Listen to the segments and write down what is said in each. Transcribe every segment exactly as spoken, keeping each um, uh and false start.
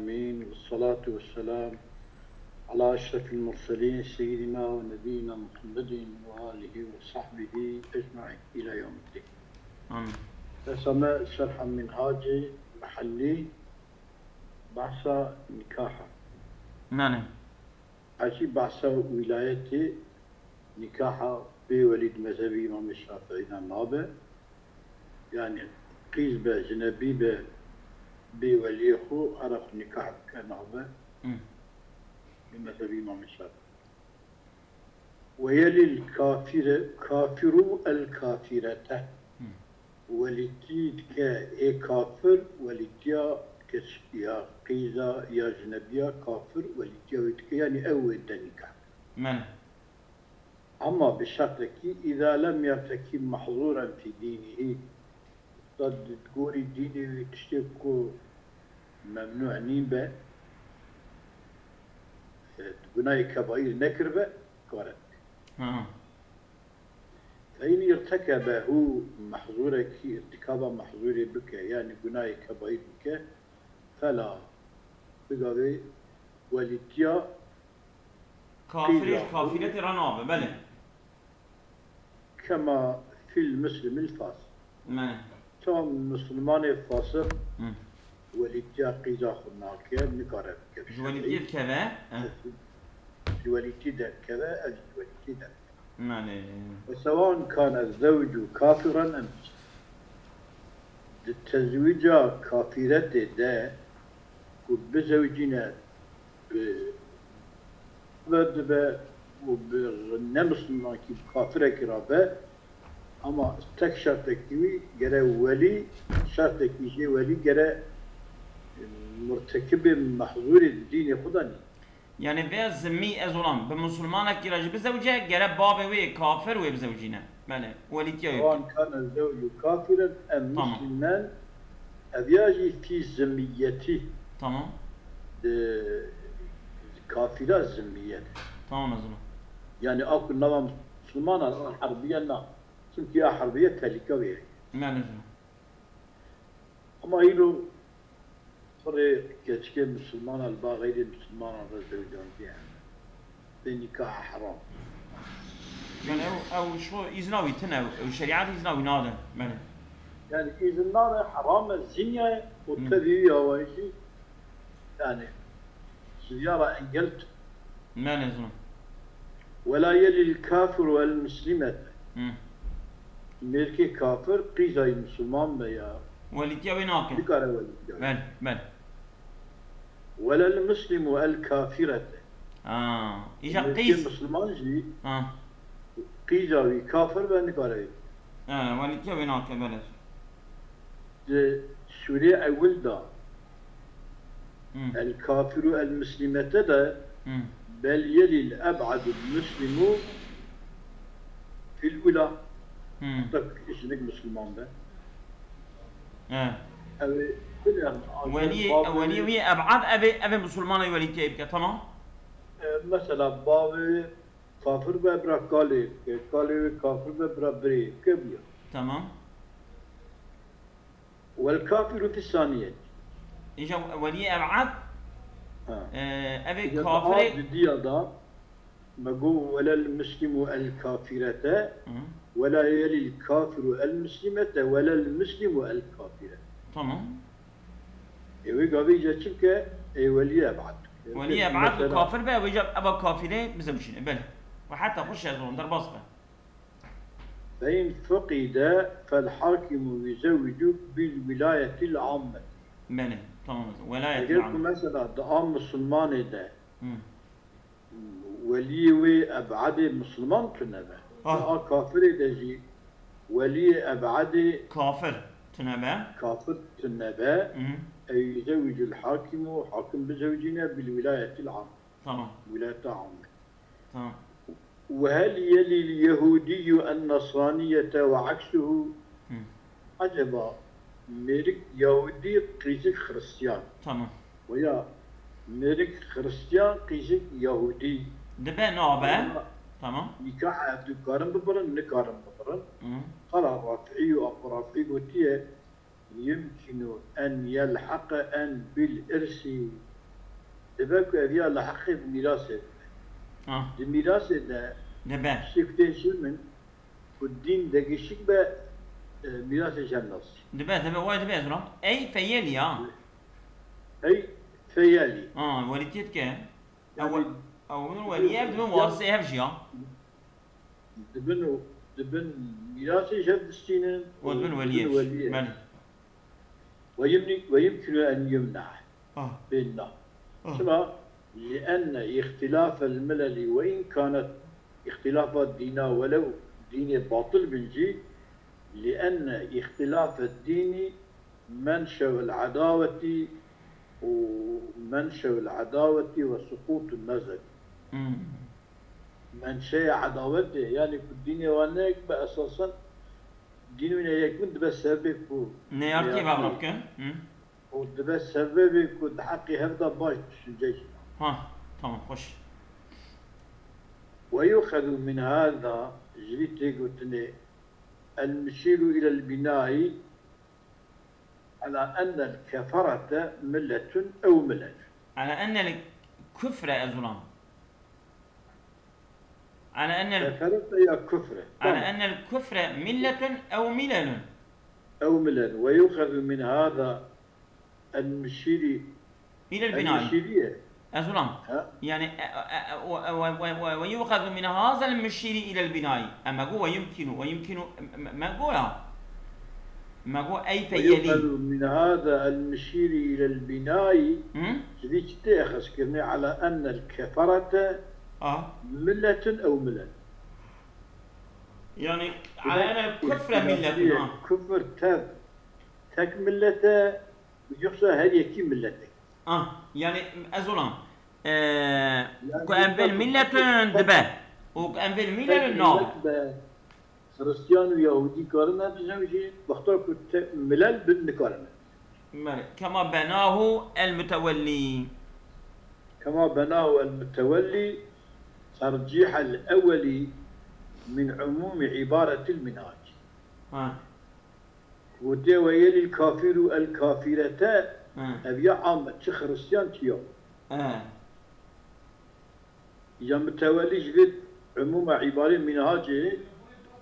آمين. والصلاة والسلام على أشرف المرسلين سيدنا ونبينا محمد وآله وصحبه أجمعين إلى يوم الدين. Amin. Esame şerha minhacê mehellî, bahsa nikaha. Nane. Her çî bahsa wîlayetê nikaha bê welî di mezhebî Îmamê Şafîî de nabe. Yanî qîz be, jinebî be, bê weliyê xwe, here xwe nikah bike nabe. Hmm. Bi mezhebî Îmamê Şafîî. Weyelîl kafire, kafiru el kafirete. Hmm. Welîtî dike ê kafir, welîtiya kes ya qîza ya jinebiya kafir, welîtiya wê dike, yanî ew wê de nîkah. Mene. Ama bi şertekî, îza lem yertekîb mehzûren fî dînihî, da di gorî dînê wî tiştê ku memnû nîn be, e, gunahê kebaîr nekiribe, kare bike. Ha. Fein îrtekebe hû mehzûrekî, îrtikaba mehzûrê bike, yanî gunahê kebaîr bike, fela, bigavê welîtiya Kafirê, Qîza. kafiretê re nabe, belê. Kema fil muslimil fasik. Mene. Tam misilmanê fasik Hı. welîtiya qîza xwe nake, nikare bike. Ji welîtiyê dikeve. Eh. Ji welîtî derkeve, ev ji welîtî derkeve. Mene. Ve sewan kane zewcu kafiran em muslim. Di tezwîca kafiretê de ku bizewcîne bi ve dibe û bi nemislimankî bi kafirekî re be, ama tek şertekî wî gere welî, şertekî jê welî gere murtekibê mehzûrê di dînê xwe de nî. Yani vê zimmî ez olam bi musulmanekî re jî bizewce, gere bavê wê kafir wê bizewcîne. Belê, welîtiya wê bike. Wan kane zewcu kafiren em Tamam. muslimen, ev ya jî fî zimmiyetî. Tamam. Di kafira zimmiyet. Tamam ez olam. Yani a ku nava musulmana a herbiye na. Çünkü a herbiye tehlike wê. Mene ez olam. Ama îro kurê keçikê misilmana li ba xeyrê misilmanan re zewcandiye. Bê nîkaha heram. Yani ew, ew şo îzna wî tine, ew şerîet îzna wî nade. Belê. Yani îzin nade, heram e, zinya ye û Hı. tevî wî awayî jî yani ji viya re engel tune. Mene ez olam. Wela yelîl kafiru el muslimete. Hı. Mêrikê kafir qîzayî misilman be ya. Welîtiya wê nake. Nikare welîtiya. Belê, belê. Welel muslimu el kafirete. Ha. Îja Mêrikê qîz. misilman jî Ha. qîza wî kafir be nikare. Ha, welîtiya wê nake, belê. Di sûrê ewil de Hı. el kafiru el muslimete de Hı. bel yelîl eb'adul muslimu fil ula. Hı. Tek jinik misilman be. He. Ew ê bilerin Welî, welî wî eb'ad ev ê, ev ê musulmanê welîtiyê bike, tamam? E, mesela bavê kafir be bira kalê bike, kalê wê kafir be bira birê bike bûye. Tamam. Wel kafiru fis saniyet. Îja welî eb'ad, Ha. e, ev ê Îja kafirê di diya da me got welel muslimu el kafirete, Hı. wela yelîl kafiru el muslimete, welel muslimu el kafirete. Tamam. Ê wê gavê îca çi bike? Ê welî eb'ad. Welî eb'ad û kafir be, wê îca eva kafirê bizewcîne, belê. Ve heta xwe şezon derbas be. Fein fuqide fel hakimu yuzewwicu bil wilayetil amme. Belê, tamam. Welayet Eger ku amme. Mesela di a misilmanê de Hı. weliyê wê eb'adê misilman tune be. Ha. Di a kafirê de jî weliyê eb'adê Kafir tune be. kafir tune be. Hı. Ew yuzewwicul hakimu, hakim bizewcîne bil wilayetil am. Tamam. Wilayeta amme. Tamam. Ve hel yelîl yehûdiyyu en-nesraniyete ve aksuhu? Hı. Acaba mêrik Yahudî qîzik Xristiyan? Tamam. Veya mêrik Xristiyan qîzik Yahudî? Dibe nabe. Tamam. Nîkah ev dikarin bibirin, nikarin bibirin. Hı. Qala Rafi'î û Abu Rafi'î gotiye, يمكن أن يلحق أن بالإرث. Dibe ku ev ya leheqê bi mîrasê bibe. Ah. Di mîrasê de şêktên şimin ku dîn degişik be, e, mîrasê jev nasî. Dibe, dibe, way dibe ez ram. Ey feyelî ya. Ey feyelî. Ha, welîtiyê dike. Yani, ew, ew welî ev dibin warisê hev jî ya. Dibin û dibin mîrasê jev distînin û dibin weliyê. Belê. Ve yumni-, ve yumkinu en yumna. Ah. Bênna. Ah. Çima? لأن اختلاف الملل وإن كانت اختلافات دينا ولو دينê batil bin jî, لأن اختلاف الدين منشأ العداوة ومنشأ العداوة وسقوط النظر. Hmm. Menşeya edawetê, yani ku dînê wan ne yek be, esasen dîn û ne yek bin dibe sebebê ku neyartiyê neyartiyê bavra bikin. Hı. Û dibe sebebê ku di heqê hev de baş düşünce jî. Ha, tamam, xweş. ويؤخذ من هذا, ji vî tê gotinê, المشير إلى البناء على أن الكفرة ملة أو ملل. على أن الكفر أزلام. على أن ال- كفرة يا كفرة. على أن الكفر ملة أو ملل. أو ملل. ويؤخذ من هذا المشير إلى البناء. المشيرية. أزلام. ها؟ يعني، أ-، أ-، أ-، و-، و-، و-، و-، ويؤخذ من هذا المشير إلى البناء. أما قو ويمكن، ويمكن، م-، م-، ما قو يا. ما قو أي فيلي. ويؤخذ من هذا المشير إلى البناء. هم؟ Ji vî çi tê exezkirinê على أن الكفرة آه. ملة أو ملل. يعني، على أن الكفر ملة، آه. Kufr tev, tek millet e, Yoksa her yekî milletê. Ah, yani ez olan, e, yani ku em vêl milletun dibe. Û ku em vêl milletun nabe. Hristiyan û Yahudî karine bizewicî, wexta ku te milel bin nikarine. Belê. Kema benahu el mutewellî. Kema benahu el mutewellî tercîh el ewwelî min umûmî îbaretil minhacî. Ha. Gotiye, "Ve yelil kafiru el kafirete", Hı. Ev ya am e, çi Xristiyan, çi ya. Hı. Ya mitewellî ji vê umûma îbarê minhacê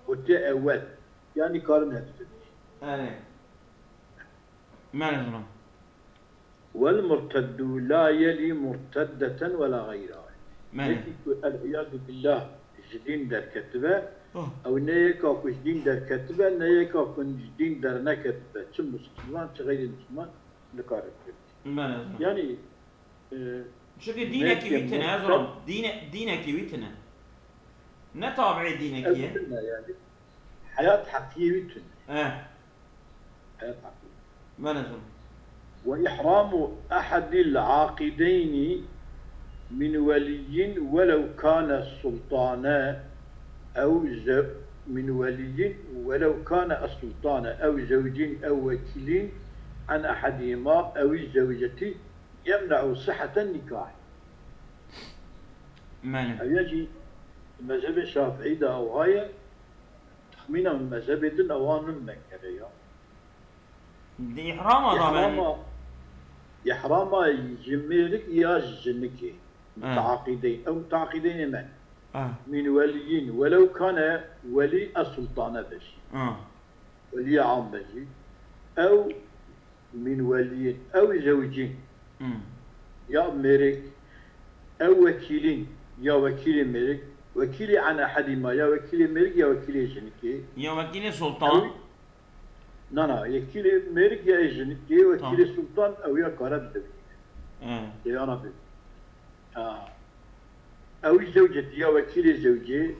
gotiye ewel. Yanî karin hevdin. Erê. Merhaba. Wel murteddu la yelî murteddeten wela xeyra. Belê. Yekî ku el îyadu billah ji dîn derketibe, Oh. ew ne yeka ku ji dîn derketibe, ne yeka ku ji dîn derneketibe. Çi Misliman, çi xeyrî Misliman nikare bibin. Belê. Yanî, e, Çunke dînekî wî tine, ez ram. Dîne-, dînekî wî tine. Ne tabiê dînekî ye. Ev tine yani. Heyat heqiyê wî tune. Eh. Heyat heqiyê. Belê, zor. Ve ihramu ehedil aqideyni min weliyyin welev kane sultane ew ze-, min weliyyin welev kane es sultane ew zewcin ew wekilin an ehedihima ew zewceti yemne'u sihheten nikah. Belê. Ev ya jî mezhebê Şafiî de ew haye, texmîna mezhebê din ewa nin mekere ya. Di îhrama da ben. Îhrama, îhrama ji mêrik ya ji jinikê. He. Mutaaqîdeyn. Ew mutaaqîdeynê me. He. Min weliyîn. Welew kane welî ez sultane be jî. He. Welî am be jî. Ew min weliyîn. Ew zewcîn. Hmm. Ya mêrik. Ew wekîlîn. Ya wekîlê mêrik. Wekîlê an ehedîma. Ya wekîlê mêrik ya wekîlê jinikê. Ya wekîlê sultan. Ew Na, na, yekîlê mêrik ya ê jinikê, wekîlê sultan ew ya kare bide. He. Deyana bê. Ha. Ew zewcetî ya wekîlê zewcê,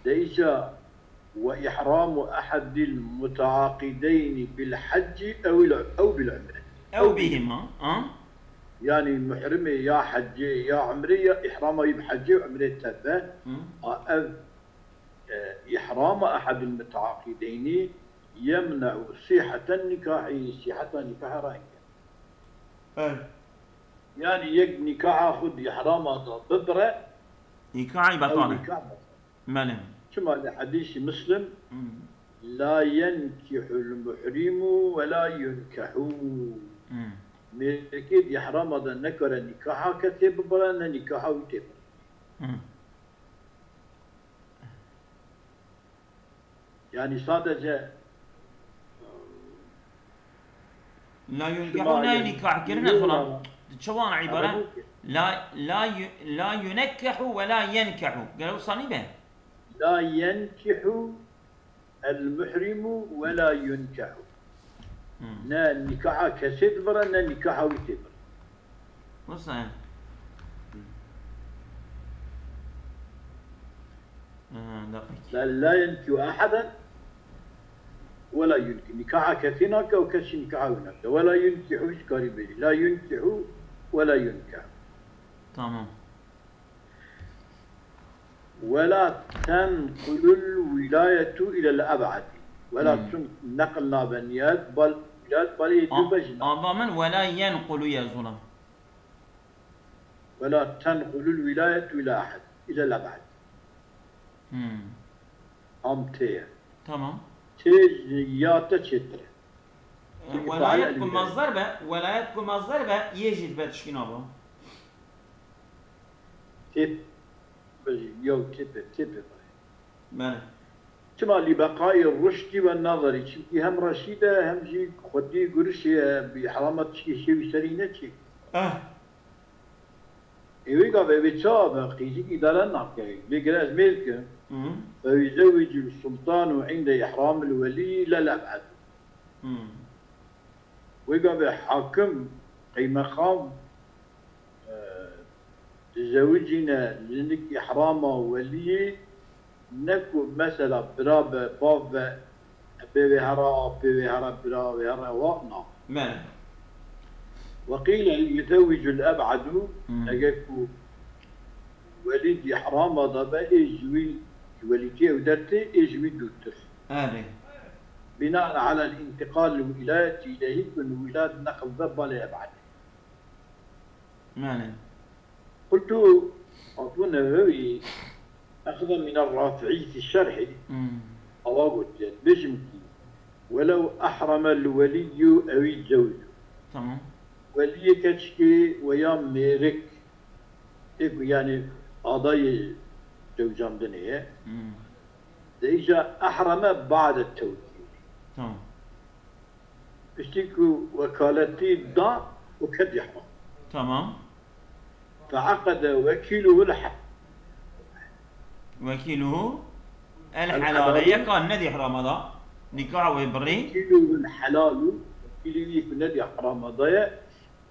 de îca ve ihramu ehedil mutaaqideyni bil heccî ew il-, ew bil umre. Ew bihima, ha? Yanî muhrimê ya heccê ya umrê ya ihrama wî bi heccê û umrê teve. Hı. A ev, e, ihrama ehedil mutaaqideyni yemne'u sihheten nikahî, sihheta nikahê rengin. Evet. Yanî yek nikaha xwe di ihrama da bibire, Nikahî ew betal e. Nikah betal. Belê. Çima li hedîsî Muslim, Hmm. La yenkihul muhrimu ve la yunkehu. Hmm. Mêrikê di îhrama de nekare nîkaha kesê bibire, ne nîkaha wî tê bire. Hmm. Yani sadece La yunkehu şima ne yani nîkah kirine yola. Sola. Çawan îbare? Arabû ki. La, la yu-, la yunekkehu ve la yenkehu. Gelo sanî be? La yenkihu el muhrimu ve la yunkehu. Hmm. Ne nîkaha kesê dibire, ne nîkaha wî tê bire. Wisa ye. Aha, deqîk. La, la yenkihu ahaden ve la yunki. Nîkaha kesî nake û kes jî nîkaha wî nake. Ve la yunkihu jî karî bêjî. La yunkihu ve la yunkehu. Tamam. Ve la tenqulul wilayetu ilel eb'adi. Ve la Hmm. tun neql nabe niyet, bal wilayet, bal ê A- dû bejna. Ava min ve la yenqulu ye zûna. Ve la tenqulul wilayetu ila ahad, ila ahad. Hmm. Am tê ye. Tamam. Tê ji ya te çêtir e. E, çünkü welayet fail ku elinde. Mazder be, welayet ku mazder be, yê jî dibe tişkî nabo. Tê be, ya tê be, tê be. Bele. Çima li beqayê ruşdî ve nazarî, çimkî hem reşîd e, hem jî xwedî gurişê ye, bi ihramat çi şêwî serî neçî. Eh. Ê wê gavê wê çawa be, qîzîk îdare nake. Lê gere ez mêr kim. Hı. Fe yuzewwicul sultanu inde ihramil welî lel eb'ed. Hı. Wê gavê hakim, qeymeqam, e, dizewicîne li nik îhrama weliyê, ne ku mesela bira be, bav be, Bê wê here, apê wê here, bira wê here, wa na. Bele. Weqîle yuzewwicul eb'adu, Hmm. eger ku welî di îhrama de be, ê ji wî, ji welîtiyê ew dertê, ê ji wî dûrtir. Erê. Binaen alel întiqal wilayetî ileyhî, ku wilayet neql be balê eb'edê. Bele. قلت، Abu Nevewî, exda mîna Rafi'î fî şerhî, Hmm. awa gotiye, bêjim kî, welew ehremel weliyyu ewî zewcu. Tamam. Weliyê keçikê we ya mêrik, ê ku, yanî, adayê zewcandinê ye. Hmm. De îca ehreme ba'de tewkîl. Tamam. Piştî ku wekaletî da û ket îhram. Tamam. Fe'eqede wekîluhu l-he- Wekîluhu el El helale. Helalu. Yeka ne di ihrama da. Nîkaha wê birî. Wekîluhu l-helalu. Wekîlî wî ku ne di ihrama da ye.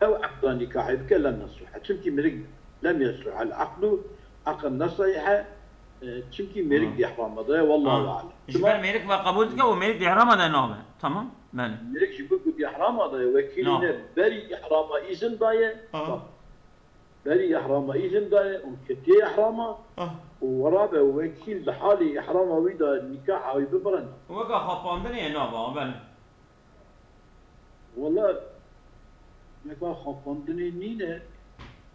Ew eqda nîkahê bike lem yesluhe. Çimkî mirik lem yesluhe. El-eqdu, eqd ne sahihe. E, çimkî mêrik Hı. di ihrama da ye. Wallahu Ha. alem. Ji Çima? ber mêrik ve qebûl dike û mêrik di ihrama da nabe. Tamam. Belê. Mêrik ji bo ku di ihrama da ye, wekîlî Nabe. ne berî ihrama îzin daye. Ha. Bak. Berî ihrama îzin daye û ketiye ihrama Ah. û wera be wekîl di halê ihrama wî de nîkaha wî bibirina. Weka xapandinê ye nava, belê. Wela, neka xapandinê nîne,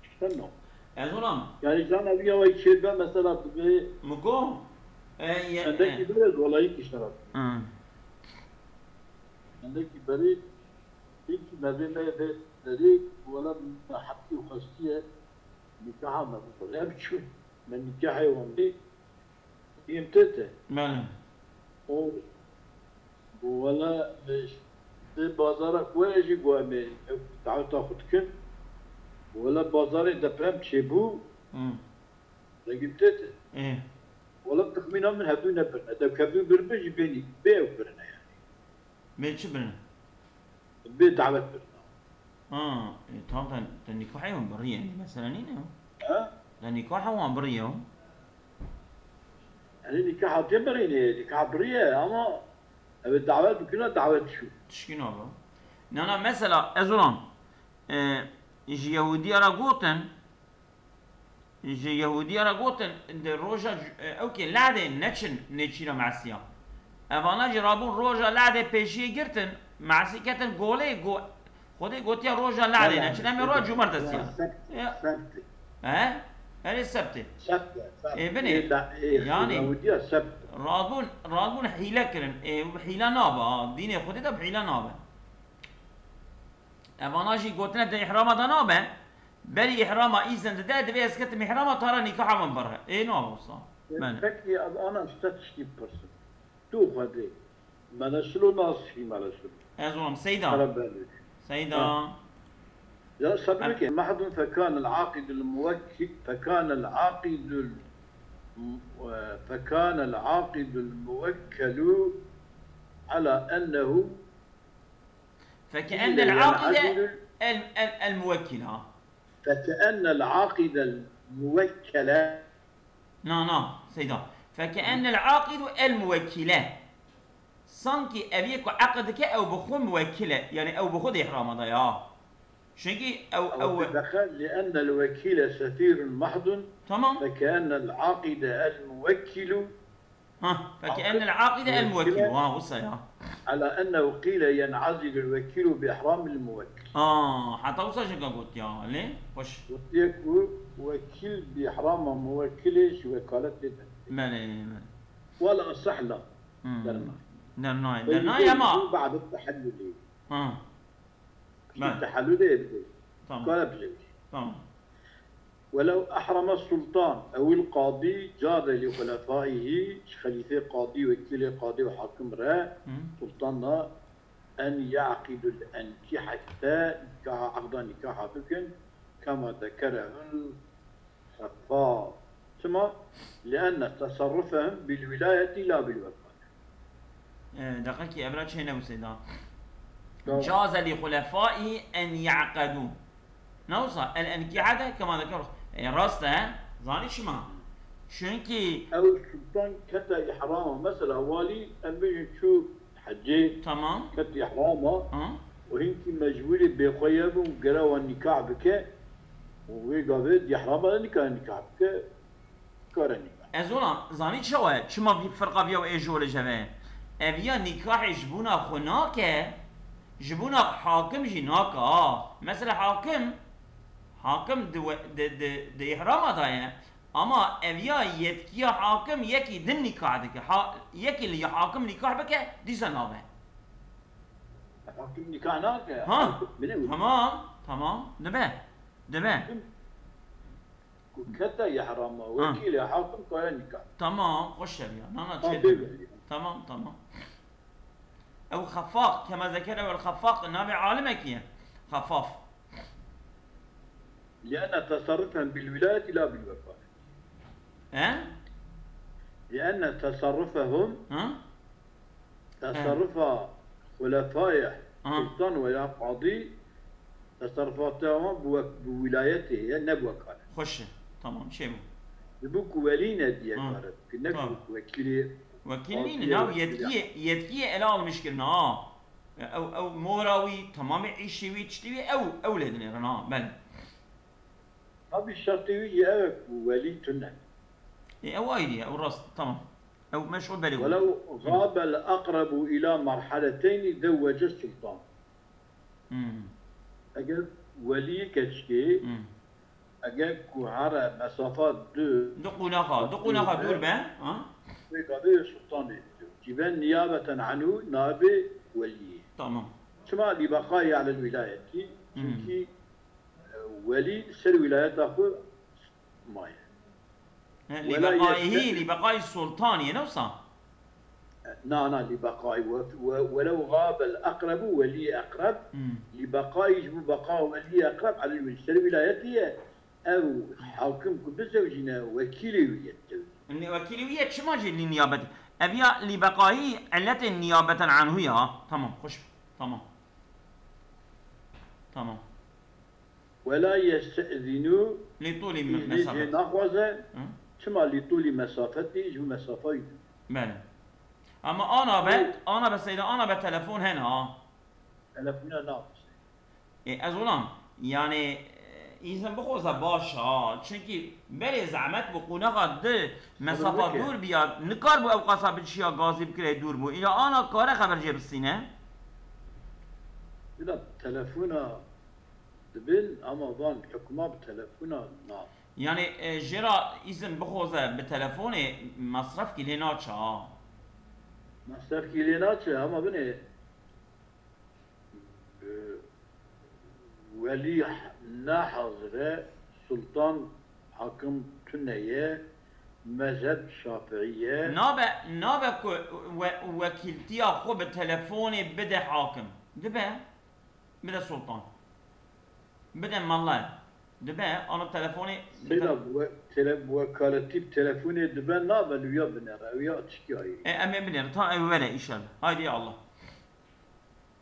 işte no. Ez ona. Yani cana wî ya wî çêbe mesela dibe Miko? E, ye, Endekî e. bere dolayî kiştera. Hı. Endekî berê, hiç mevê me vê derê, wela me heqî û xwestiye nîkaha me bixwere. Em çûn, me nîkahê wan bê, Yêm tê te. Belê. O, bu wela, e, dê bazara ku were jî ku em ê ev daweta xwe dikin. Wela bazarê deprem çêbû. Hı. Rengî tê te. Ê. Wela bi texmîna min hevdû nebirine. Dew hevdû biribin jî bênî, bê ew birine yani. Bê çi birine? Bê dawet birine. Ha, e, tamam, te, te nîkahê wan biriye, yani mesele nîne o. Ha? Te nîkaha wan biriye o. Yani nîkaha te birîne, nîkaha biriye ama ev dawet bikine, dawet çû. Tişkî nabo. Nana mesela ez olan, e, ji Yehudiya ra gotin, Ji Yehudiya re gotin, di roja cu-, e, ewkê Ledê neçin nêçîra Mesiya. Evana jî rabûn roja Ledê pêşiyê girtin, Mesî ketin golê, go-, Xwedê gotiya roja Ledê Wela, neçin, em ê roja wela, cumartesiya. Wela, sebt, Ya. sebt. He? Erê sebtê. Sebte, sebte. Ê, binê. Ê, da- ê, Yani- Yahudiya sebte. Radbûn, radbûn hîle kirin. Ê, bi hîle nabe ha. Dînê Xwedê de bi hîle nabe. Evana jî gotine di îhrama de nabe. Berî îhrama îzin dide, divê ez ketim îhrama tara nîkaha min bire. Ê, nabe wisa. Bene. Peki, ev ana işte tiştî bipirsin. Tu Xwedê. Meleşilo nasî meleşilo. Ez olam Seyda. Kara belli. Seyda. Ya sabirke, mahd fekane el-aqid el-muwekkil, fekane el-aqid el-, fekane el-aqid el-muwekkelu ala ennehu فكأن العاقد ال- ال- الموكل ha. Fekane el-aqid el-muwekkele. Na, na, Seyda. فكأن العاقد الموكل. Sankî ev yê ku eqd dike ew bi xwe muwekkil e. Yani ew bi xwe di îhrama de ya. Çünkü ew, ew, Ew didexe لأن الوكيل سفير محض tamam. فكأن العاقد الموكل Ha, فكأن العاقد الموكل. Ha, wisa ya. على أنه قيل ينعزل الوكيل بإحرام الموكل. Aa, heta wisa jî got ya. Lê, xweş. Gotiye ku wekîl bi îhrama muwekilê ji wekaletê dertê. Belê, belê. Wala sehla. Hmm. Derna. Dernayê, dernayê ama. بعد التحلل. Ha, Piştî tehellulê bide. Tamam. Kare bizewjî. Tamam. ولو أحرم السلطان أو القاضي جاز لخلفائه, ji xelîfê qadî, wekîlê qadî û hakim re, Hı. sultan re, أن يعقدوا الأنكحة, nikaha, aqda nikaha bikin, كما ذكره الخفاف. Çima? لأن تصرفهم بالولاية لا بالوكالة. E, deqekî evra çê nebû Seyda. Tamam. جاز لخلفائه أن يعقدوا. Ne wisa? الأنكحة كما ذكر. E, rast e. Zanî çima? Çünkü Ew sultan kete îhrama, mesela walî, em bêjin çû hecê, Tamam. ket îhrama, Ha? û hinkî mecbûrî bêxwe ye bûn, gere wan nîkah bike, û wê gavê di îhrama de nikare nîkah bike, kare nîkah. Ez ola, zanî çawa ye? Çima vî firqa viya ê jor e jeve? Ev ya nîkahê ji bûna xwe nake, ji bûna hakim jî nake. Ha. Mesela hakim, hakim di, we- di, di, di îhrama da ye. Ama ev ya yetkiya hakim yekî din nîkah dike. Ha, yekî li hakim nîkah bike, dîsa nabe. Hakim nîkah nake. Ha, Bile wî. Tamam, tamam. Dibe. Dibe. Ku kete îhrama, wekîlê hakim kare nîkah. Tamam, xweş e ya. Na, na, Ha, çê bê- dibe. Tamam, tamam. Ew Xefaq, كما ذكره الخفاق, navê alimekî ye. Xefaf. لأن تصرفهم بالولاية لا بالوكالة. He? لأن تصرفهم Ha? تصرف خلفاء Ha. سلطان ويا قاضي تصرفاتهم بوك- بولايته، يعني ne bi wekale. Xweş e. Tamam, çê bû. Ji bo ku welî ne diye Ha. kare. Ki ne Tamam. ku wekîlê Wekîl Qazî nîne, nav wekîlê. yetkiyê, yetkiyê ele almiş kirine ha. Ew, ew mora wî, tamamê îşê wî, tiştê wî, ew, ew lê dinêrin ha, belê. Tabii şertê wî jî ew e ku welî tune. E, ew ayrı ya, ew rast, tamam. Ew meşhur belê. ولو غاب الأقرب إلى مرحلتين زوج السلطان. Hmm. Eger welî keçikê, Hmm. eger ku here mesafa du Du qunaxa, du qunaxa dûr be, ha? Wê gavê sultanê dî. Cîben niyabeten anhu nabê weliyê. Tamam. Çima lîbeqayî alel wîlayetî? Çünkü e, welî ser wîlayeta xwe maye. He, Wela lîbeqayî, yekte- lîbeqayî sultanî ye, ne wisa? Na, na, lîbeqayî. We, we, welew gabel eqrebu, welî eqreb, Hmm. lîbeqayî ji bo beqa welî eqreb, alel wî-, ser wîlayetî ye. Ew hakim ku bizewjîne, wekîlê wî ye tevî. Wekîlê wî ye, çima jî lî niyabetî? Ev ya lîbeqayî, illetê niyabeten anhu ya. Tamam, xweş. Tamam. Tamam. Wela yeste'zinu, Lê tolî îznê mesafet. Jê naxwaze, Hı? Çima lî tolî mesafetî, ji bo mesafayî. Belê. Ama ana be, ana be Seyda, ana be telefon hene ha. Telefona naxwaze. E, ez olam, yani, e, îzin bixwaze baş ha. Çünkü belê zehmet bu, qunaxa di mesafa Tabii ki. Dûr biya, nikar bu ew qasa biçiya gazî bikire dûr bu. Ya ana kare xeber jê bisîne. Bila telefona dibin ama van hukuma bi telefona na. Yani, e, jê re îzin bixwaze bi telefonê, mesrefkî lê naçe ha. Mesrefkî lê naçe, ama binê, e, welî ne hazir e, sultan, hakim tune ye, mezheb şafiî ye. Nabe, nabe ku we-, wekîltiya xwe bi telefonê bide hakim. Dibe. Bide sultan. Bide mele. Dibe, ana telefonê. Seyda, bi we-, tele-, bi wekaletî bi telefonê dibe, nabe li ya binêre, ew ya çikî ayrî. E, em ê binêrin, ta ew were îşel. Haydi ya Allah.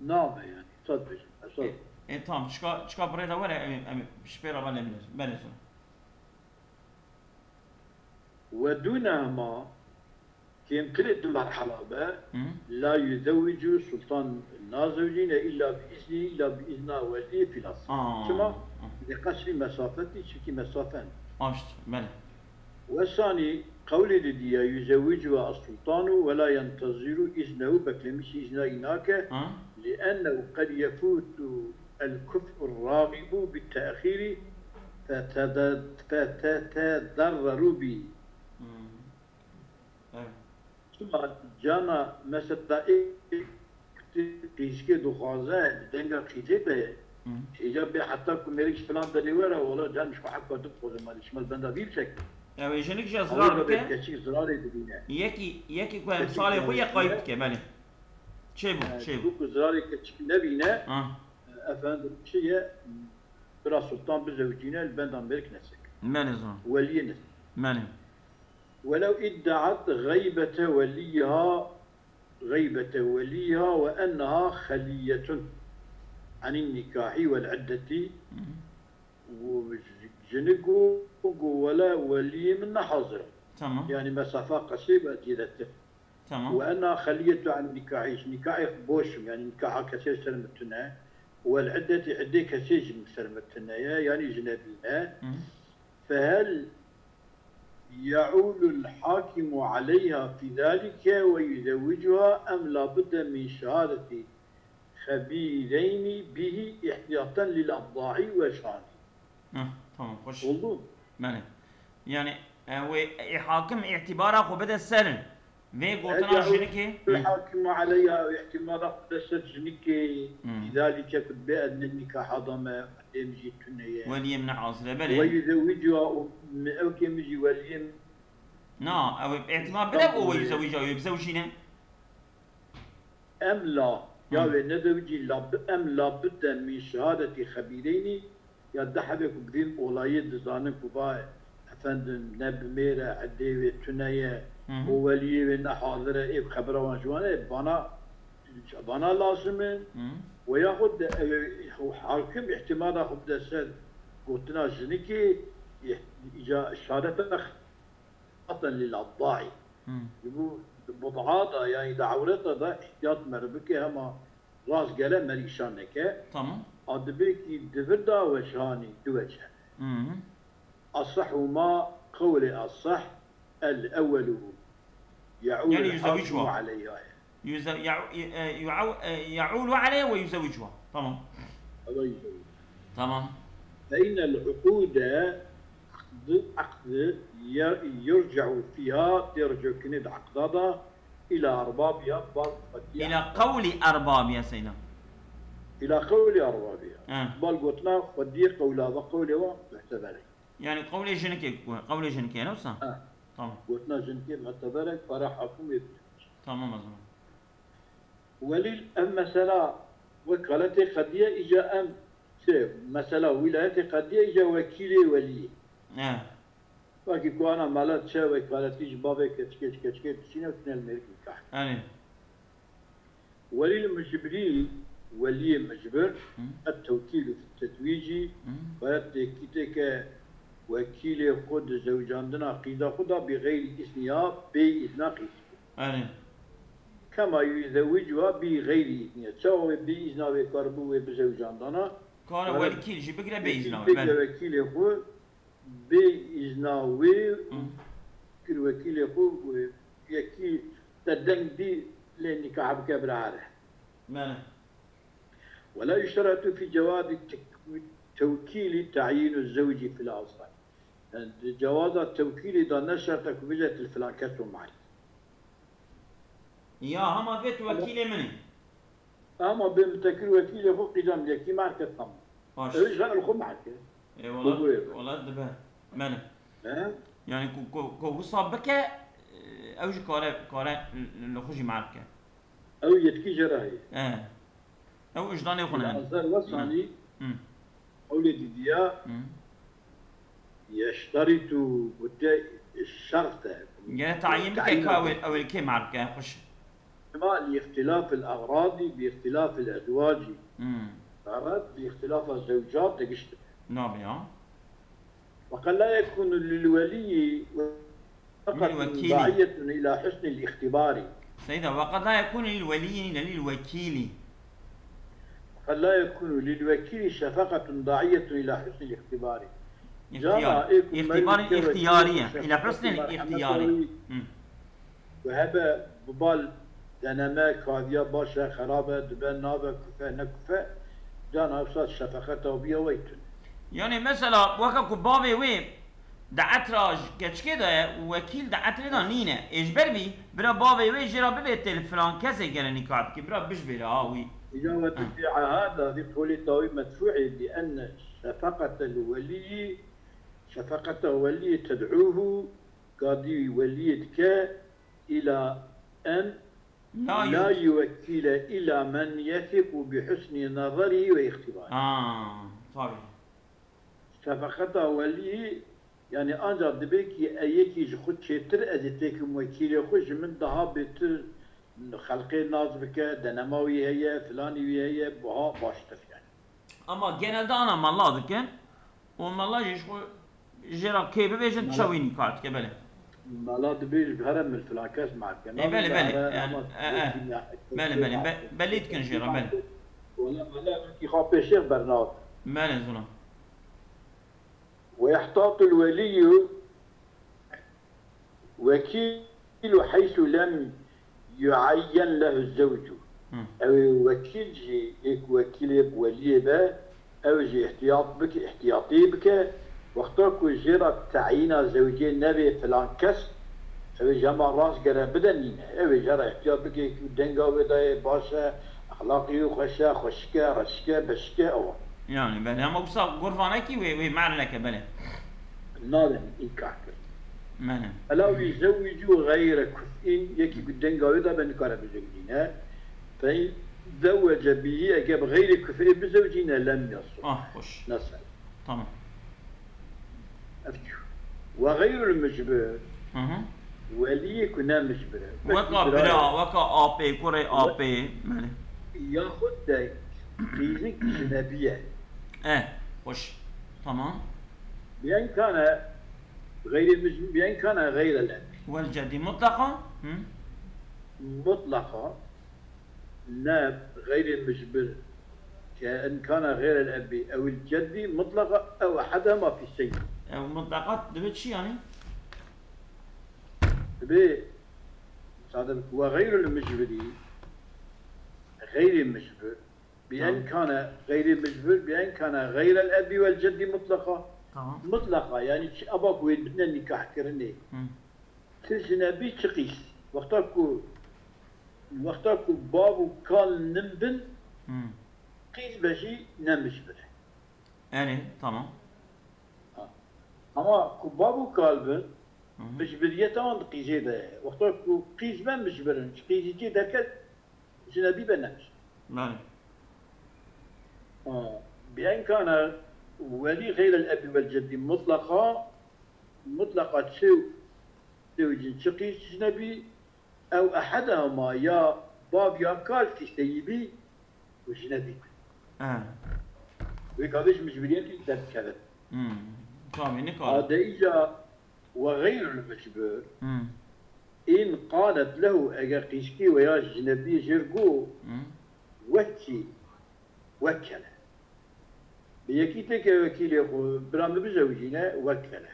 Nabe yani, saz bêjim, esas. E, e, tamam, çika, çika bi rê de were, em, em, ji pê re ve lê binêrin. Belê zor. Ve dûne hema, kêmtirê du merhala be, Hı. La yuzewwicu sultan nazewicîne illa bi izni, illa bi izna welî fil asl. Aa. Çima? Hı. Li qesrî mesafetî, çikî mesafen. Aşt, belê. Ve sanî, qewlê didî ya yuzewwicuha as-sultanu ve la yenteziru iznehu, beklemişî izna wî nake, Ha? Li ennehu qed yefutu el kuf'u ragibu bi te'xîrî fetede-, fetetedarreru bî. Hmm. Evet. Çima cana mesela ê qîzkê dixwaze, bi denga qîzê de, Hı. Îca bê heta ku mêrik ji filan derê were, wala can ji xwe heka tu dixwaze malê, çima li benda vî bişek. Ew ê jinik jî zirar bike. Keçik zirarê dibîne. Yekî, yekî ku em salê xwe ye qayîp dike, belê. Çêbû, çêbû. Ku zirarê keçik nebîne, Ha. Efendim, çi ye? Bira Sultan bizewicîne, li benda mêrik nesek. Belê zor. Weliyê nesek. Belê. Welew iddeat xeybete weliyha, xeybete weliyha ve enneha xeliyetun anin nikahî vel iddetî. Hı hı. Û jinik got, got, wele weliyê min ne hazir e. Tamam. Yani mesafa qesê ve zêdetir. Tamam. Ve enneha xeliyetu an nikahî, ji nikahê boş im, yani nikaha kesê ser min tune. Vel iddetî, iddê kesê jî ser min tune ye, yani jinebî ne. Hı. Fehel ye'ûlul hakimu aleyha fî zalike ve yuzewwicuha em labudde min şehadetî xebîreynî bihî ihtiyaten lil addaî ve şanî. Heh, tamam, xweş. Oldu. Belê. Yani, e, wê, e, hakim îtibara xwe bide ser vê gotina jinikê. Hı. Hakim aleyha, îtibara xwe bide ser jinikê, Hmm. Zalike ku bê ez ne nikaha da me, em jî tune ye. Weliyê min hazir e, belê. Ve yuzewwicuha û me, ew kê min jî weliyê min. Na, ew ê îtîbar bide û we yuzewîca, wê bizewicîne. Em la, ya Hmm. wê nezewicî, la bi-, em la bide min şehadetî xebîreynî, ya di hebê ku bi vî olayê dizanin ku va efendim ne bi mêr e, edê wê tune ye, Hı hı. û weliyê wê ne hazir e, ê xebera wan ji wan e, bana, bana lazim e. Hı. We yaxud de ew ê hakim îtîmada xwe bide ser gotina jinikê, î-, îca şehadeta Aten lil addaî. Hmm. Ji bo di bud'a da, yani di ewreta da îhtiyat mer bike, hema rastgele mer îşan neke. Tamam. A dibê kî di vir da weçhanî, du weç hene. Hmm. Asahhuma, qewlê asah, el ewwelu. Ye'ûlu Yani el hakimu yüzewicwa. aleyha. Yüze-, ya-, e, e, yu'av-, e, ye'ûlu aleyha ve yüzewicwa. Tamam. Ela yüzewicwa. Tamam. Fe innel uqûde, aqd, aqd, ye-, yurce'u fîha, tê ricû kirinê di aqda da, îla erbabiha, bal xwediyê. Îla qewlî erbabiha, Seyda. Îla qewlî erbabiha. He. Bal gotina xwediyê qewla ve, qewlê we muhteber e. Yani qewlê jinikê, qewlê jinikê ne wisa? He. Tamam. Gotina jinikê muhteber e, para hakim wê bide. Tamam o zaman. Welî ev mesela wekaletê qediye, îca em çi, mesela wîlayetê qediye, îca wekîlê weliyê. He. Wekî ku ana mala çi wekaletî ji bavê keçikê, ji keçikê dişîne û tune li mêrik nikah. Erê. Welî li micbirî, weliyê micbir, Hı. et tewkîlu fit tezwîcî, Hı. bayet têkîtê ke wekîlê xwe di zewicandina qîza xwe da bi xeyrî îzniya, bê îzna qîzî. Erê. Kema yuzewwicuha bi xeyrî îzniya. Çawa wê bi îzna wê karibû wê bizewicandana? Kare Kare welkîl jî bigire bê îzna wê, bigire belê. Wekîlê xwe, bê îzna wê Hı. kir wekîlê xwe, wê yekî te deng dî lê nîkah bike bira here. Belê. Wela yuşteretu fî cewazi tek-, tewkîlî tayînu zewcî fil asal. Di cewaza tewkîlê de ne şert e ku bêje tu li filan kes û merk. Ya hema vê tu wekîlê min î. Ama bê min te kir wekîlê xwe qîcam yekî merk e tamam. Baş. Ew jî li xwe merk e. Ê, welat, welat dibe. Belê. He? Yani ku, ku, ku wisa bike, e, ew jî kare, kare li xwe jî merk e. Ew yetkî jê re heye. E. Ew wijdanê xwe ne. Ezer Wesanî qewlê dîdiya yeşterîtu gote şert e. Gere tayîn bike ka ew ê, ew ê li kê merk e, xweş. Cema li îxtilafil eğradî bi îxtilafil ezwacî. Eğrad bi îxtilafa zewcat digiştin. Nabe ya. Ve qed la yekûnu lil weliyî Lil wekîlî. Daiyetun ila husnil îxtibarî. Seyda, ve qed la yekûnu lil weliyî ne lil wekîlî. Qed la yekûnu lil wekîlî şefeqetun daiyetun ila husnil îxtibarî. Îxtiyar. Îxtibarî îxtiyarî ye. Ila husnil îxtiyarî. Ku hebe bi bal deneme, kaviya baş e, xerab e, dibe, nabe, kufe, ne kufe, cana wisa şefeqeta wî ya wey tune. Yanî mesela weke ku bavê wê di etra keçikê de ye û wekîl di etrê de nîne. Ê ji ber vî bira bavê wê jê re bibê tê li filan kesê gere nîkah dikî, bira bijbêre ha wî. Îca we tu fî ehad da vî qolê dawî medfû ê bi enne şefeqetel weliyî, şefeqeta weliyî ted'ûhu, gadî weliyê dike îla en la yuwekkîle îla men yethiqu bi husnî nezerî ve îxtîbarî. Ha, tabî. Şefeqeta welî, yanî ancax dibe kî e yekî ji xwe çêtir ez ê têkim wekîlê xwe, ji min daha bêtir xelqê nas bike, denema wî heye, filanî wî heye, buha baştir yanî. Ama genelde ana mala dikin û mala jî ji xwe jê re kê bibêjin çewî nîkar dike, belê. Mala dibêj bi here min filan kes merke. Ê, belê, belê. Belê, belê. Be, belê dikin jê re, belê. Wala mala wekî xwe pêşêx bernav. Belê, zûna. Ve yehtatul weliyyu Wekîlu heysu lem yuayyen lehu zewcu. Ew ê wekîl jî, ê ku wekîlê bi weliyê be, ew jî îhtiyat bike, îhtiyatî bike, wexta ku jê re teyîna zewcê nebê filan kes, ew ê ji hema rast gere bide nîne. Ew ê jê re îhtiyat bike ku denga wê de yê baş e, exlaqê wî xweş e, xweşik e, reşik e, beşik e, ew e. Yanî belê, hema wisa gorvanekî wê, wê me'neke belê. Nadem înkar kir. Belê. Ela wî zewîcû xeyre kuf'în, yekî ku denga wê de be nikare bizewicîne. Fe in zewwece bihî, eger bi xeyrê kuf'ê bizewicîne lem yasih. Ah, xweş. Nasel. Tamam. Ev çi? Ve xeyrul mucbir. Hı hı. Weliyê ku ne mucbir e. Weka bira, weka apê, kurê apê. Belê. Yaxud de qîzik jinebî ye. E, xweş. Tamam. Biyen kane xeyrê mucbir, biyen kane xeyrel ebî. Wel cedî mutlaqa? Hı? Mutlaqa. Ne xeyrê mucbir ke in kana xeyrel ebî ewil cedî mutlaqa ew ehedehuma fî seyn. Ew mutlaqa dibe çi yanî? Dibe, sade bi, ve xeyrul mucbirî, xeyrê mucbir, bi en kana xeyrê mucbir, bi en kana xeyrel ebî wel cedî mutlaqa. Tamam. Mutlaqa, yanî çi eba ku wê bidine nîkahkirinê. Hı. Çi jinebî çi qîz. Wexta ku, wexta ku bav û kal nin bin, Hmm. Qîz be jî ne mijbir e. Erê, tamam. Ha. Ama ku bav û kal bin, Hı hı. Mijbiriyeta wan di qîzê de ye. Wexta ku qîz be mijbir in, ji qîzî cî derket, jinebî be ne mijbir. Belê. Ha. Bi en kana welî xeyrel ebî wel ceddî mutlaqa, mutlaqa çi zewicîn çi qîz jinebî, ew ehedehuma ya bav ya kal fî seyyibî û jinebî. He. Wê gavê ji mijbiriyetî derdikeve. Hmm. Tamê nikare. A de îca ve xeyrul mijbir. Hmm. În qalet lehu, eger qîzkî we ya jinebî jêr got, Hmm. Wekî, wekele. Bi yekî têke wekîlê xwe, bira min bizewicîne, wekele.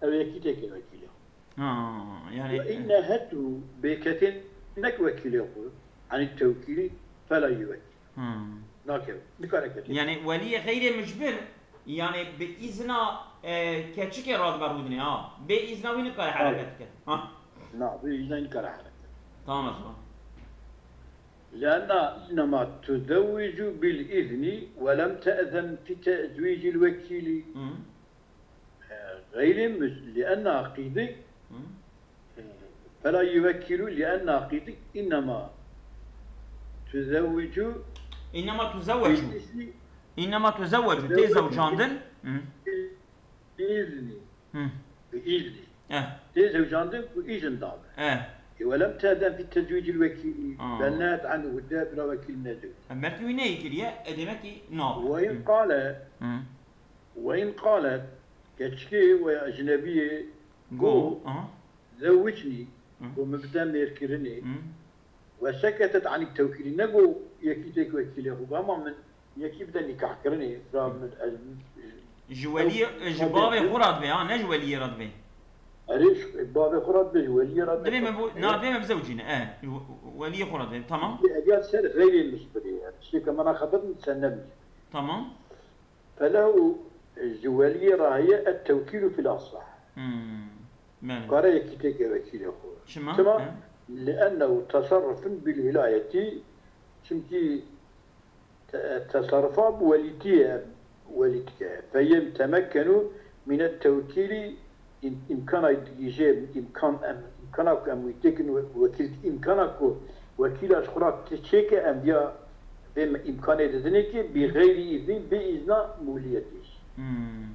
Ew yekî têke wekîlê xwe. Ha, yani. Ve inne hetu bêketê nek wekîlê xwe, hani tewkîlî fela yuwekîl. Hmm. Nakeve. Nikare kete. Yani weliyê xeyrê mijbir, yani bi izna e, keçikê radibe rûdinê, ha. Bê îzna wî nikare Ha. hereket bike. Ha. Na, bê îzna nikare hereket. Tamam, o zaman. لأنها إنما تزوج بالإذن ولم تأذن في تزويج الوكيل. Hı. غير مز-، لأنها قيدك. Hı. فلا يوكل لأنها قيدك إنما تزوج إنما تزوج. بالإذن. إنما تزوج. Tê zewcandin. Hı. بإذن. Hı. بإذن. Eh. Tê zewcandin ku îzin dabe. Eh. E, ولم تأذن في تزويج الوكيل. Aa. بل نهت عنه, û te bila wekîl nezewicî. Em mertî wî neyê kiriye, e, demek ki nabe. وإن قالت. Hı. وإن قالت, keçikê we ya ecnebiyê Go. Go. Aha. Zewicnî, Hı. Go min bide mêrkirinê. Hı. وسكتت عن التوكيل, ne go yekî têk wekîlê xwe, ama min yekî bide nîkahkirinê, fira min ez Ji weliyê, ji bavê xwe re divê, ha, ne ji weliyê re divê. Erê, ji bavê xwe re divê, ji weliyê re divê. Divê me bo, na, divê me bizewicîne, e, ji we-, weliyê xwe re divê, tamam. Ev ya ser xeyrê misbirê ye. Tiştê ke me re xebit min sen nebî. Tamam. فله, ji weliyê re heye, التوكيل في الأصح. Hmm. Belê. Kare yekî têke wekîlê xwe. Çima? Çima? He. لأنه تصرف بالولاية, çimkî te-, teserrufa bi welîtiyê welî dike. فيتمكن من التوكيل, îm-, îmkana digihîje, îmkan em, îmkana ku em wî têkin we-, wekîl, îmkana ku wekîla ji xwe re ti çêke, em viya vê me îmkanê didinê ki بغير إذن, bê îzna mûliyetê jî. Hmm.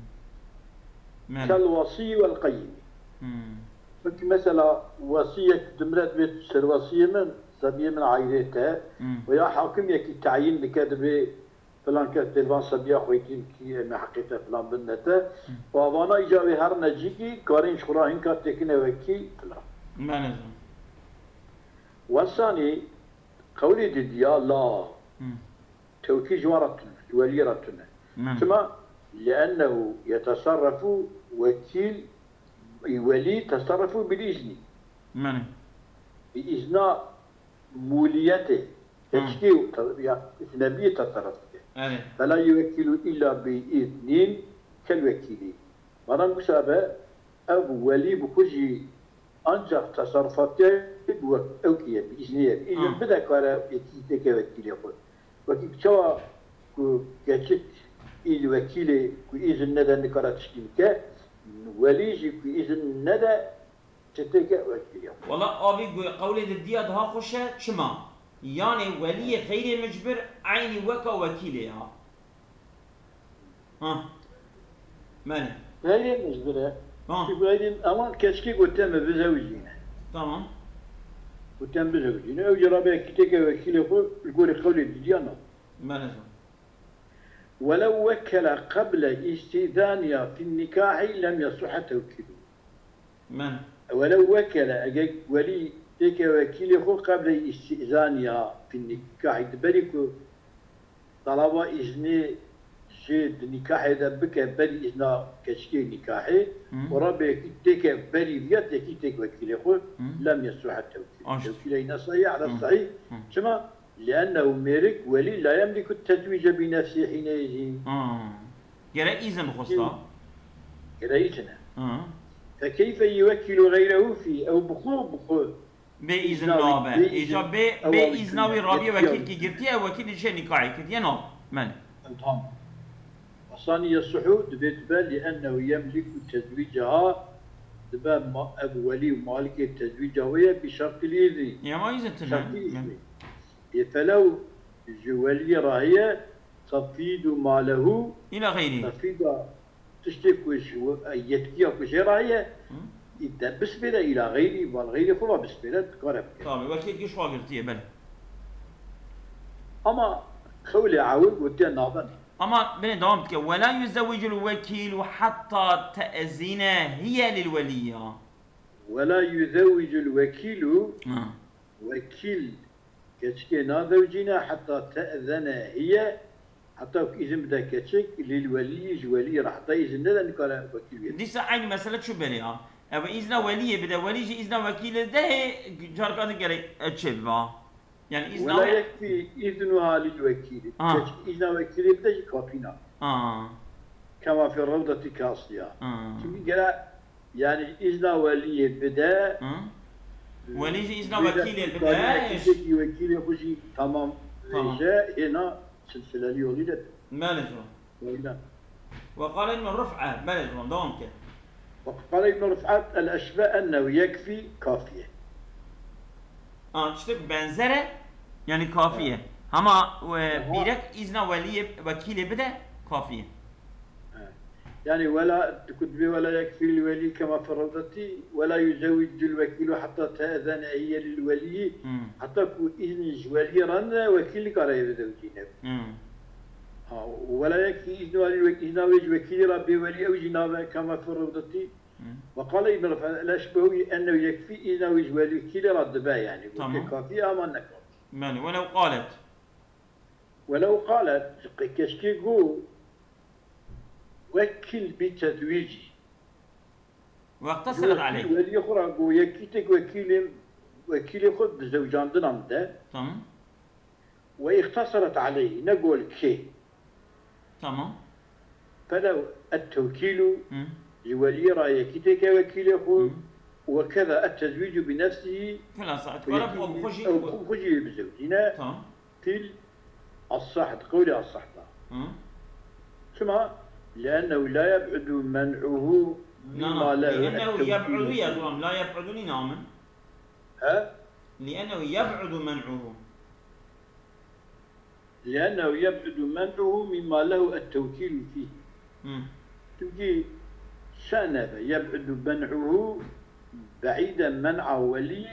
Belê. كالوصي والقيم. Hmm. Wekî mesela wesî yek dimire divê tu serwesiyê min, sebiyê min ayrê te, Hmm. veya hakim yekî tayîn dike, divê filan kes dê li van sebiya xwe yekî em ê heqê te filan bidine te, Hmm. û avana îca wê herine cîkî, karên ji xwe re hinka têkine wekî filan. Belê. Wesanî qewlê didiya la. Hmm. Tewkîl ji wan re tune, ji weliyê re tune. Belê. Çima? لأنه يتصرف وكيل, welî تصرف بالإذن. Belê. Bi îzna mûliyetê, Hı. keçikê û te-, ya ecnebiyê teserruf dike. Belê. فلا يوكل إلا بإذن كالوكيل. Madem wisa be, ev welî bi xwe jî ancak teserrufatiya wek ew kiye, bi îznê ye. Îzin Hı. bide kare yekî têke wekîlê xwe. Wekî çawa ku keçik î li wekîlê ku îzin nede nikare tiştî bike, welî jî ku îzin nede çi têke wekîlê xwe. Wela avî gu-, qewlê didiya daha xweş e, çima? Yanê weliyê xeyrê micbir eynî weka wekîlê ya. Ha. Belê. Xeyrê micbir e. Ha. Çi xeyrê, ewan keçikê gote me bizewicîne. Tamam. Gote me bizewicîne. Ew jî rabe yekî têke wekîlê xwe li gorî qewlê didiya na. Belê. ولو وكل قبل استئذانها في النكاح لم يصح توكيله. Men. Welew wekele, eger welî têke wekîlê xwe qeblê îstîzaniya fî nîkahî, di berî ku talaba îznê jê di nîkahê de bike, berî îzna keçikê nîkahê, Hı. û rabê yekî têke berî viya tekî têk wekîlê xwe, Hı. lem yesuhe tewkîl. Aşt. Tewkîlê nesayî, ala Hı. sahî. Hı. Çima? لأنه mêrik, welî, لا يملك التزويج بنفسه حينئذ. Ha. Gere îzin bixwesta. Gere îzin e. Ha. فكيف يوكل غيره فيه? Ew bi xwe, bi xwe. Bê îzin nabe. Îca bê, bê îzna wî rabiye wekîlkî girtiye, wekîlî jê nîkayê kiriye, no. Men. Tamam. Asanî yesuhu dibe dibe لأنه يملك تزويجها, dibe ma-, ev welî û malikê tezwîca wê ye, بشرط الإذن. Ya ma îzin tune. Şertî îzin. Ê felew ji weliyê re heye, تفيض ما له. Îla xeyrî. Tefîda tiştê ku ji we-, yetkiya ku jê re heye, Hı. î de bispêre îla xeyrî, val xeyrê xwe ve bispêre dikare bike. Tabii, wekîlkî ji xwe girtiye, belê. Ama qewlê ewil gotiye nabe ne. Ama belê dewam dike. ولا يزوج الوكيل حتى تأذن هي للولي. ولا يزوج الوكيل. Ha. Wekîl keçikê nazewicîne heta te'zene hiye, heta ku îzin bide keçik, lil welî, ji welî re, heta îzin nede nikare wekîl wê. Dîsa eynî mesele çû berê ha. Ev îzna weliyê bide, welî jî îzna wekîlê de hê carka din gerek çê bibe ha. Yani îzna Wela wê yekfî îznuha lil wekîlî. Ha. Keçik îzna wekîlê bide jî kafî nabe. Ha. Kema fi rewdetî kasliya. Ha. Çimkî gere, yanî, îzna weliyê bide. Ha. Welî jî îzna Bêje wekîlê karî bide. wekîlekî, wekîlê xwe jî tamam Tamam. bêje, hêna silsilelî yolî de. Belê ziwan. Weyna. Ve qale Ibn Rif'e. Belê ziwan, devam ke. وقال ابن رفعة الأشبه أنه يكفي, kafiye. Ha, tiştek benzer e, yanî kafiye. Hema e, Aha. bîrek îzna weliyê, wekîlê bide, kafiye. Yani ولا, ku dibê ولا يكفي الولي كما في الروضة ولا يزوج الوكيل حتى تأذن هي للولي, Hmm. heta ku îznî ji weliyê re nede, wekîl nikare bide wekîlê. Hmm. Ha, ولا يكفي إذن ولي, îzna wê ji wekîlê re bê welî, ew jî nabe كما في الروضة. Hmm. وقال ابن رفعة الأشبه أنه يكفي, îzna wê ji welî wekîlê re dibe, yani. Tamam. Kafiye ama ne kafiye. Belê, welew qalet. ولو قالت, keşkê got, وكل بتزويجي. Ve iqteseret aleyh. Weliyê xwe re got, yekî tek wekîlê, wekîlê xwe di zewcandina min de. Tamam. وإقتصرت عليه, ne got kê. Tamam. فله التوكيل, Hı. ji weliyê re yekî têke wekîlê xwe. Hı. وكذا التزويج بنفسه, Xulasa, dikare bi xwe jî. Ew bi xwe jî bizewcîne. Tamam. Fil الصح, di qewlê الصح de. Hı. Çima? لأنه لا يبعد منعه Na, مما na. له لأنه التوكيل يبعد ya فيه. Gulam, la yeb'udu nî namin. He? لأنه يبعد منعه. لأنه يبعد منعه مما له التوكيل فيه. Hı. Çimkî şe nebe, يبعد منعه بعيدا منع ولي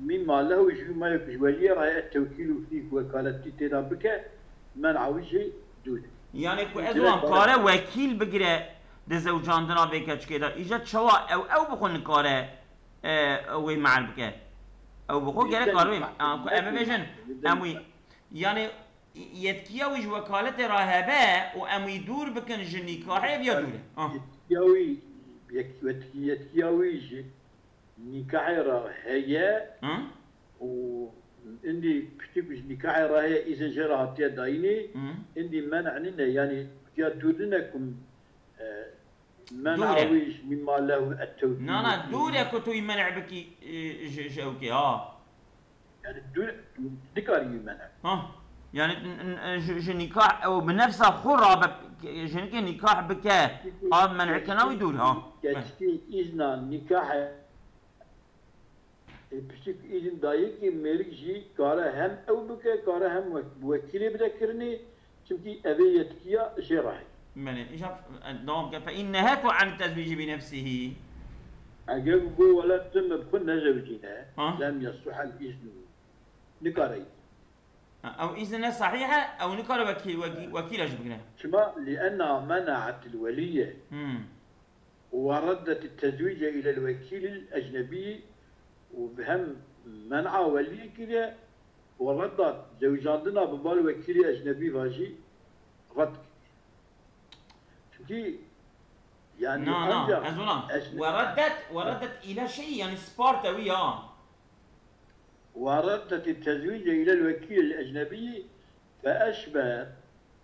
مما له, ji ma yek ji weliyê re التوكيل فيه, wekaletî tê de bike, men'a wî jî dûr e. Yani ku ez wan kare wekîl bigire di zewcandina vê keçikê de, îca çawa ew, ew bi xwe nikare, e, wê me'l bike? Ew bi xwe gerek kare wê, a, ku em bibêjin, em wî, yani yetkiya wî ji wekaletê re hebe û em wî dûr bikin ji nîkahê, ev ya dûr e. Ah. Yetkiya wî, yek-, yetki-, yetkiya wî ji nîkahê re heye Hı? û îndî piştî ku ji nîkahê re heye, îzin jê re hatiye dayînê, Hı. îndî men'a nîne, yanî ya dûr nîne ku, e, men'a Dûr e. wî ji مما له التوكيل. Na, na, dûr e ku tu wî men'a bikî, e, ji, ji ew kê, ha. Yani dûr, nikarî wî men'a. Ha. Yani n-, n-, ji, ji nîkah ew bi nefsa xwe rabe, jinikê nîkah bike, a men'kirina wî dûr, ha. Keçikê îzna nîkahê, e, piştî ku îzin dayikê, mêrik jî kare hem ew bike, kare hem wek-, wekîlê bide kirinê, çimkî evê yetkiya jê re heye. Belê, îja, e, devam ke. فإن نهاك عن التزويج بنفسه. Eger got, wela tu min bi xwe nezewicîne, Ha? لم يصح الإذن. Nikare. Ha, ew îzin ne sahîh e, ew nikare wekîl, wekî-, wekîla jî bigire. Çima? لأنها منعت الولي Hmm. وردت التزويج إلى الوكيل الأجنبي û bi hem men'a weliyê kiriye û redda zewicandina bi bal wekîlê ecnebî ve jî red kiriye. Çimkî, yani, Na, na, ancak ez ona. ecne- Wereddet, wereddet île şey, yani sparte wî ya. وردت التزويج إلى الوكيل الأجنبي فأشبه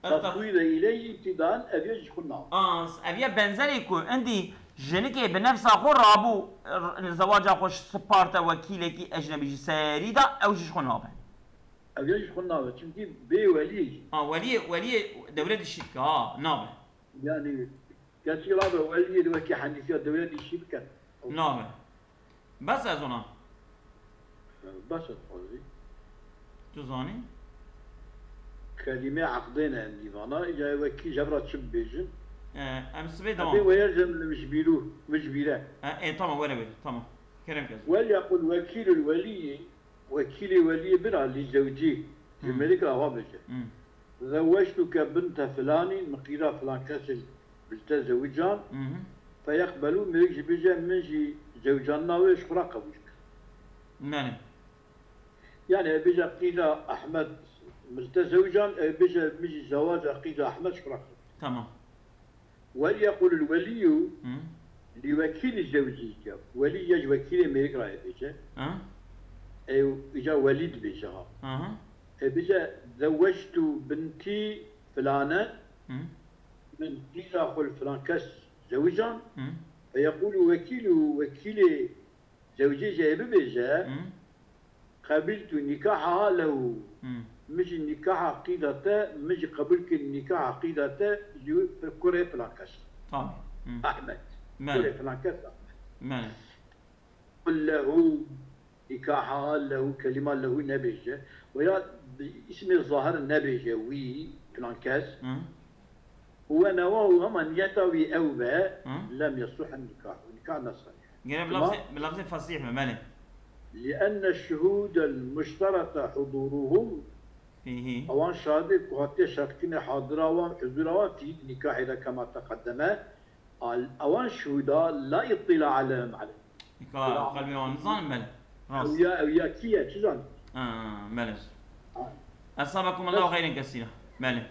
Etta- تفويض إليه ابتداء, ev yek ji xwe nav. As, ev ye benzerê ku îndî jinikê bi nefsa xwe rabû, r-, zewaca xwe sparte wekîlekî ecnebî ji serî de, ew jî ji xwe nabe. Ev yek ji xwe nav, çimkî bê weliyê jî. Ha, weliyê, weliyê dewletî şî dike, ha, nabe. Yani, keçî rabe weliyê de wekî henîfiya dewletî şî bike. Nabe. Bes ez ona. Bes ez xwezî. Tu zanî? Kelîmê eqdê ne em dîvana, ya wekî jevra çi bibêjin? E, em sibê Ebê devam. Weyerzen li mijbîrû, mijbîre. E, e, tamam, were were, tamam. Kerem kes. وليقل وكيل الولي, wekîlê weliyê bira, li zewcî, ji Hmm. mêrik re ava bêje. Hmm. زوجتك بنت فلان, min qîza filan kesê bi te zewican, Mhm. فيقبل, mêrik jî bêje, min jî zewcandina wê ji xwe re qebûl kir. Belê. Yani, bêje qîza Ahmed, min te zewican, ew bêje, min jî zewaca qîza Ahmed ji xwe re qebûl kir. Tamam. وليقل الولي Hı. لوكيل زوجه, welî ya ji wekîlê mêrik re bêje. Ha? Ew îca welî dibêje ha. Aha. E bêje, زوجت بنتي فلانة, Hı. من قيل خل فلان كس زوجا Hı. فيقول وكيل وكيل زوجي جاي ببيجة Hı. قبلت نكاحها له Hı. مجي نكاح قيدته مجي قبل كل نكاح قيدته جو كرة فلان كس Tamam. Hı. أحمد Mele. كرة فلان كس أحمد Mele. قل له نكاحها له كلمة له نبيجة ويا باسم الظاهر نبيجة وي فلان كس Hı. ونواه أما نيته وي أو به Hı. لم يصح النكاح النكاح نصح Gene bi lafzê, bi lafzê fesîh me, mele. لأن الشهود المشترط حضورهم Fîhî. أوان شهادة كهاتية شرطين حاضرة وان حضور وان في نكاح إذا كما تقدم ال- أوان شهودا لا اطلاع عليهم عليه Nîka qelbê wan nizanim, mele. Rast. أويا أويا كيا تزان Ha, mele. Ha. Esabekum Allahu xeyren kesîra. Mele.